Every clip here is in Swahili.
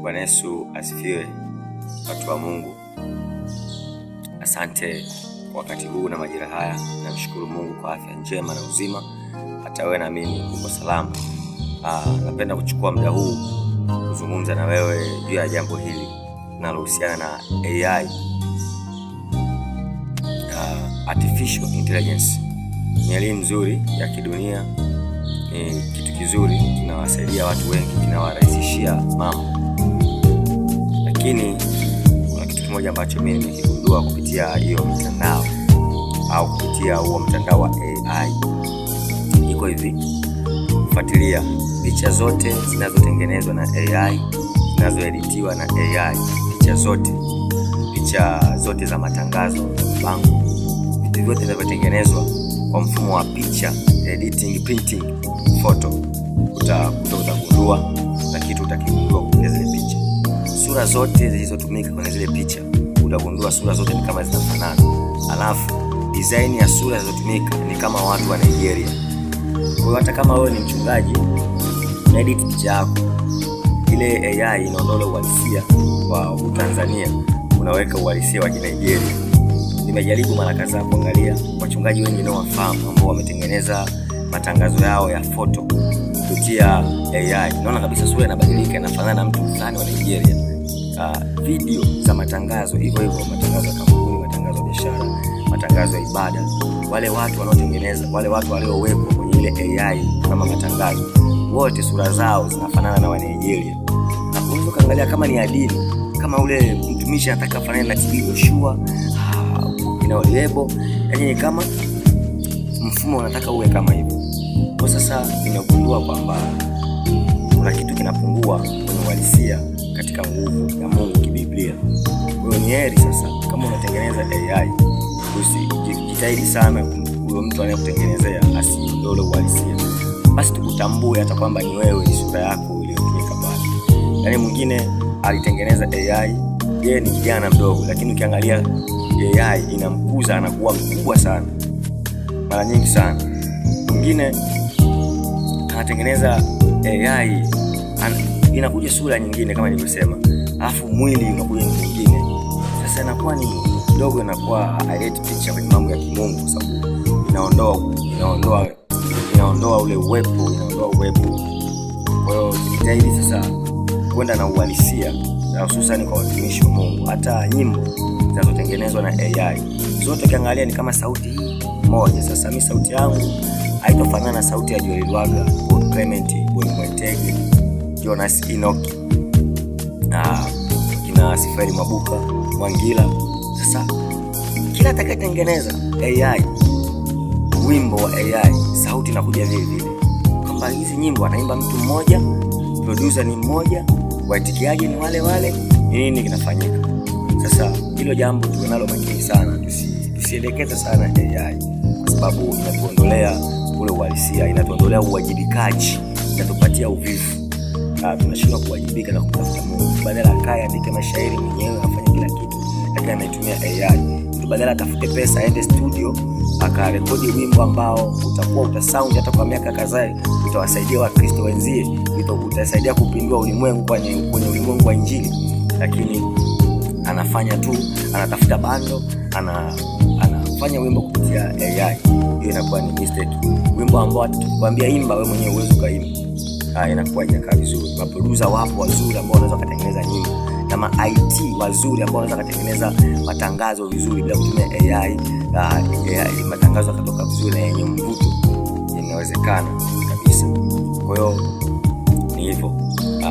Bwana Yesu asifiwe, watu wa Mungu. Asante kwa wakati huu na majira haya. Namshukuru Mungu kwa afya njema na uzima, hata wewe na mimi uko salama. Napenda kuchukua muda huu kuzungumza na wewe juu ya jambo hili linalohusiana na AI, artificial intelligence. Ni elimu nzuri ya kidunia, ni kitu kizuri, kinawasaidia watu wengi, kinawarahisishia mambo, lakini kuna kitu kimoja ambacho mimi nimekigundua kupitia hiyo mitandao au kupitia huo mtandao wa AI. Iko hivi, fuatilia picha zote zinazotengenezwa na AI, zinazoeditiwa na AI, picha zote, picha zote za matangazo, mabango, vitu vyote vinavyotengenezwa kwa mfumo wa picha editing, printing, photo, utakuta utagundua na kitu utakigundua kupitia zile picha. Sura zote zilizotumika kwenye zile picha utagundua sura zote ni kama zinafanana, alafu design ya sura zilizotumika ni kama watu wa Nigeria. Kwa hiyo hata kama wewe ni mchungaji una edit picha yako, ile AI inaondoa uhalisia wa Utanzania, unaweka uhalisia wa Nigeria. Nimejaribu mara kadhaa kuangalia wachungaji wengi naowafahamu ambao wametengeneza matangazo yao ya photo kupitia AI, naona kabisa sura inabadilika, inafanana na mtu fulani wa Nigeria. Video za matangazo hivyo hivyo, matangazo ya kampuni, matangazo ya biashara, matangazo ya ibada, wale watu wanaotengeneza, wale watu waliowekwa kwenye ile AI kama matangazo, wote sura zao zinafanana na wa Nigeria. Na unaweza kuangalia kama ni adili, kama ule mtumishi anataka afanane na TB Joshua, ina lebo, yaani ni kama mfumo unataka uwe kama hivyo. Kwa sasa nimegundua kwamba kuna kitu kinapungua kwenye uhalisia katika nguvu ya Mungu kibiblia. Kwa hiyo ni heri sasa kama unatengeneza AI, usijitahidi sana huyo mtu anayekutengenezea asiondoe uhalisia, basi tukutambue hata kwamba ni wewe, ni sura yako iliyotumika pale. Yaani mwingine alitengeneza AI, yeye ni kijana mdogo, lakini ukiangalia AI inamkuza anakuwa mkubwa sana mara nyingi sana. Mwingine anatengeneza AI inakuja sura nyingine kama nilivyosema, alafu mwili unakuja mwingine. Sasa inakuwa ni kidogo, inakuwa haileti picha kwenye mambo ya kimungu, kwa sababu inaondoa ule uwepo, inaondoa uwepo. Kwa hiyo tujitahidi sasa kwenda na uhalisia, na hususan kwa watumishi wa Mungu. Hata nyimbo zinazotengenezwa na AI zote ukiangalia ni kama sauti hii moja. Sasa mimi sauti yangu haitofanana na sauti ya Joel Lwaga, Paul Clement, Bonny Mwaitege, Jonas Enoch na kina Sifaeli Mwabuka, Mwangila. Sasa kila atakayetengeneza AI wimbo wa AI, sauti inakuja vile vile, kwamba hizi nyimbo anaimba mtu mmoja, producer ni mmoja, waitikiaji ni wale wale, nini kinafanyika? Sasa hilo jambo tuwe nalo makini sana, tusielekeze sana AI kwa sababu inatuondolea ule uhalisia, inatuondolea uwajibikaji, inatupatia uvivu. Tunashindwa kuwajibika na kumtafuta Mungu. Badala akae andike mashairi mwenyewe afanye kila kitu, lakini anaitumia AI. Mtu badala atafute pesa aende studio akarekodi wimbo ambao utakuwa utasound hata kwa miaka kadhaa, utawasaidia Wakristo wenzie, utasaidia kupindua ulimwengu kwenye ulimwengu wa Injili, lakini anafanya tu, anatafuta bando, anafanya wimbo kupitia AI. Hiyo inakuwa ni mistake. Wimbo ambao tukikwambia imba wewe mwenyewe huwezi ukaimba, inakuwa haijakaa vizuri. Maproducer wapo wazuri ambao wanaweza kutengeneza nyimbo na ma IT wazuri ambao wanaweza kutengeneza matangazo vizuri bila kutumia AI. AI matangazo yakatoka vizuri na yenye mvuto, inawezekana kabisa. Kwa hiyo ni hivyo,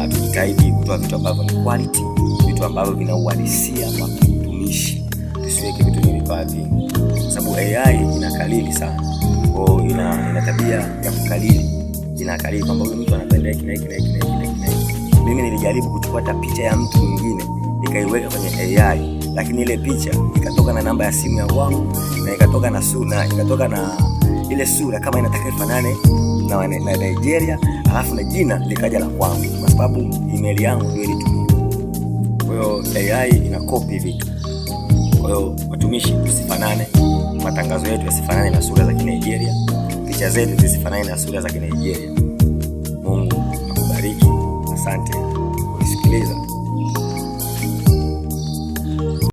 tujitahidi kutoa vitu ambavyo ni quality, vitu ambavyo vina uhalisia wa kiutumishi, tusiweke vitu vyenye vifaa vingi, kwa sababu AI inakalili sana. Kwa hiyo ina tabia ya kukalili, inakalili kwamba huyu mtu anapenda hiki na hiki na hiki na hiki na hiki na hiki. Mimi nilijaribu kuchukua hata picha ya mtu mwingine nikaiweka kwenye AI, lakini ile picha ikatoka na namba ya simu ya kwangu na ikatoka na sura, ikatoka na ile sura kama inataka ifanane na Nigeria, alafu na jina likaja la kwangu, kwa sababu email yangu ndio ilitumika. Kwa hiyo AI ina copy vitu. Kwa hiyo watumishi, tusifanane, matangazo yetu yasifanane na sura za Kinigeria, picha zetu zisifanane na sura za Kinigeria. Mungu akubariki. Asante kunisikiliza.